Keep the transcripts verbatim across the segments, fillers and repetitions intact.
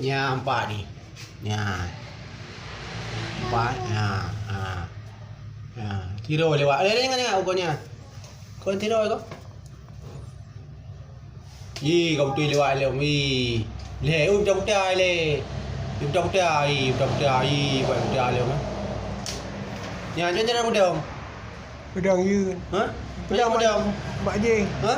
Nyan empat ni. Nyan. Empat. Nyan. Ha. Nyan. Tiroe lewat. Eh, jangan, jangan. Bukan nyan. Kau tiroe kau. Ih, kau beutôi lewat lom. Ih. Leh, ui, puta-puta leh. Ih, puta-puta. Ih, puta-puta. Ih, buat puta lom. Nyan, nyan, nyan, puta. Peudong yue. Ha? Peudong, peudong. Mak Jih. Ha?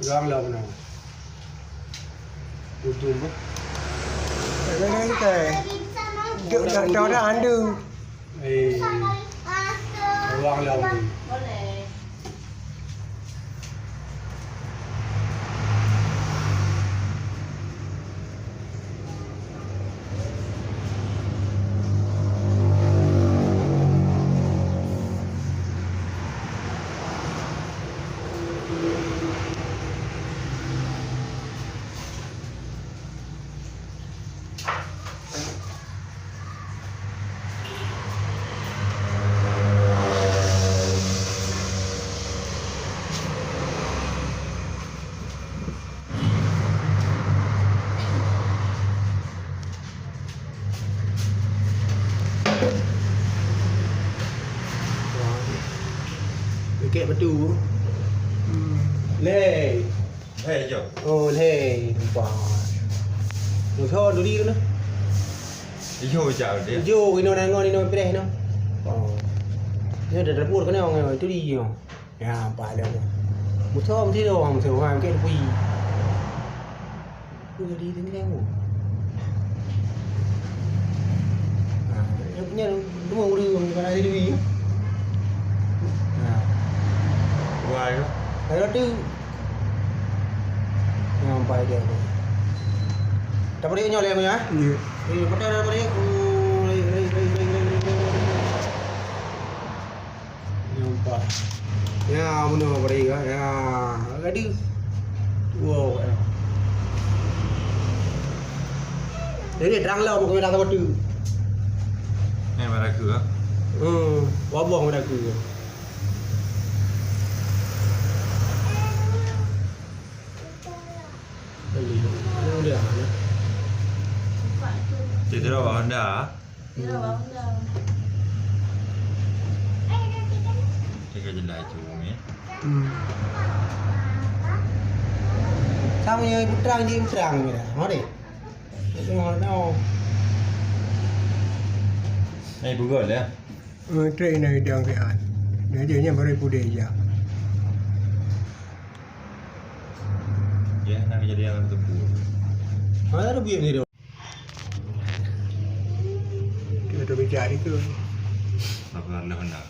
Ureueng lom nyoe. Ujong bah. Jangan kai. Dek dah dah dah andu. Eh. Ureueng lom. Wah. Dekat batu. Hmm. Leh. Hei, jom. Oh, leh. Nampak. Musoh duri tu nah. Ijo jak dia. Ijo, ino nangon, ino preh no. Oh. Dia dah dapur kena orang itu dia. Ya, nampak dah. Musoh mesti tu, musoh orang ke tepi. Tu jadi tengok. Ha, dia punya dua orang bukan ada duri. Ha. Wah, ya. Ada tu. Nampak dia tu. Tak pergi nyoleh punya, eh? Ya. Eh, betul dah pergi. Oh, lari, lari, lari. Nampak. Ya, bunoe bari ka. Ya, gadu. Wow, ya. Jadi terang lah muka merah sama tu. Eh, merah ke, ha? Hmm, wabah merah ke. Beli. Ini udah, ya. Cik Tira bawa Honda. Tiga jelas cumi. Hmm. Sama yang putrang je putrang je dah. Mau deh. Tengok dah. Eh, pukul ya. Eh, trek na idang ke an. Dia je nya baru pudeh je. Ya, nak jadi yang tepu. Mana ada buyut ni tu? Kita tu bijak ni tu. Berapa lama dah?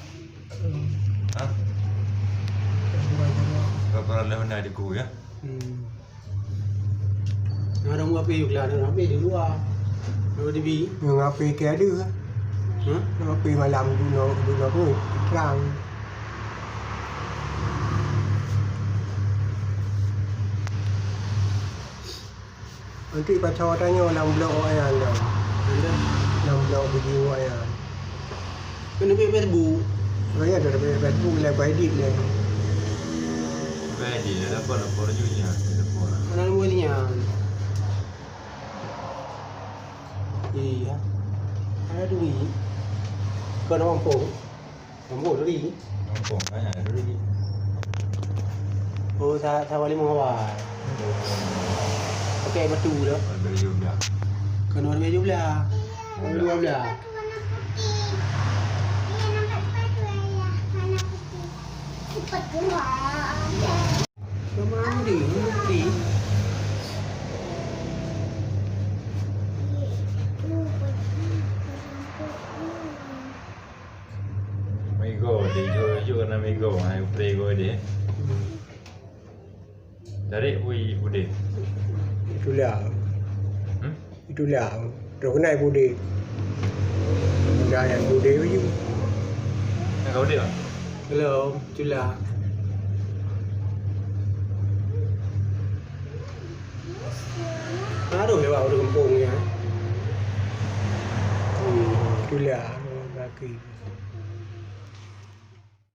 Hmm. Ha? Berapa lama dah di ku ya? Hmm. Ada orang buat payung lah, ada orang payung di luar. Kalau di bi. Ngapi ke ada? Ha? Ngapi malam dulu, dulu tu terang. Nanti pacoe tanyoe lam blok awak nyan dah. Anda? Lam blok video awak nyan. Kena bagi Facebook. Oh ya, dah bagi Facebook, dah edit dah. Bagi edit dah, lapor, lapor juga nya, lapor. Mana nombor ni nya? Iya. Ada duit. Kau nak mampu? Nombor duri. Nombor, banyak duri. Oh, sa-, sawa limong awai. Pakai batu dah. Ada juga. Kan warna hijau belah. Warna dua belah. Sama dia, putih. Mego, di jo, jo kena mego, hai upre go deh. Dari ui ude. Itulah. Hmm? Itulah. Terkenal ude. Udah yang ude baju. Nak kau ude, Bang? Hello, itulah. Ureueng gampông nyan. Hmm, tulah kaki.